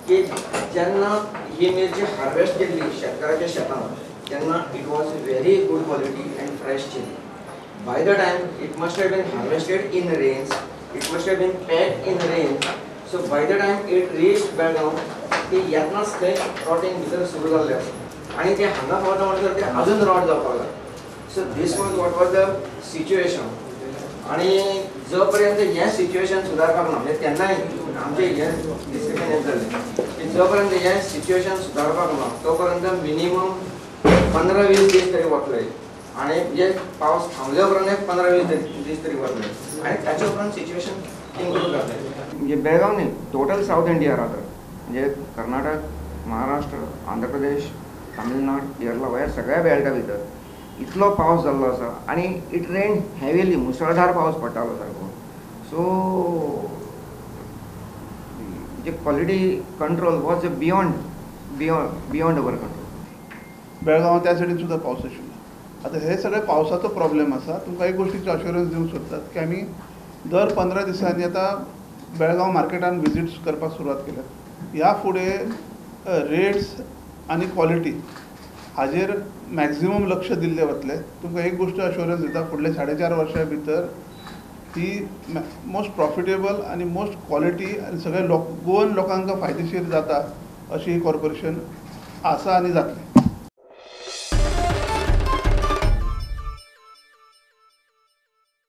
की जेन्ना ही मिरची हार्वेस्ट केल्ली शेतकाराच्या शेतान तेन्ना it was very good quality and fresh chilli. By the time it must have been harvested in rains, it must have been packed in rains. So by the time it reached Belgaum, ती येतनाच थंय rotting भितर सुरू जाल्लें आसा आनी ते हांगा पावता म्हणसर ते अजून रॉट जावपाक लागले. So this was what was the situation. आनी जो पर्यंत हें सिच्युएशन सुदारपाक ना, म्हणजे तेन्नाय आमचें हें डिसिजन हें जालें की जो पर्यंत हें सिच्युएशन सुदारपाक ना तो पर्यंत मिनिमम 15-20 दीस तरी वतले आनी जे पावस थांबले उपरांत 15-20 दीस तरी वतले आनी ताचे उपरांत सिच्युएशन इम्प्रूव जातलें. म्हणजे बेळगांव न्ही, टोटल सावथ इंडिया रादर, म्हणजे कर्नाटक, महाराष्ट्र, आंध्र प्रदेश, तामिळनाड, केरला ह्या सगळ्या बेल्टा भितर इतलो पावस जाल्लो आसा आनी it rain heavily, मुसळधार पावस पडटालो सारको. सो म्हणजे quality control was beyond beyond beyond our control. Belgaum त्या सायडीन सुद्दां पावस आशिल्लो. आतां हे सगळे पावसाचो प्रॉब्लेम आसा. तुमकां एक गोश्टीचो अश्योरन्स दिवंक सोदतात की आमी दर 15 दिसांनी आतां बेळगांव मार्केटान विजिट्स करपाक सुरवात केल्या. ह्या फुडें रेट्स आनी क्वॉलिटी हाजेर मॅक्झिमम लक्ष दिल्लें वतलें. तुमकां एक गोश्ट अश्योरन्स दिता, फुडले 4.5 वर्सां भितर ही मोस्ट प्रॉफिटेबल आनी मोस्ट क्वॉलिटी आनी सगळे लोक गोवन लोकांक फायदेशीर जाता अशी ही कॉर्पोरेशन आसा आनी जातलें.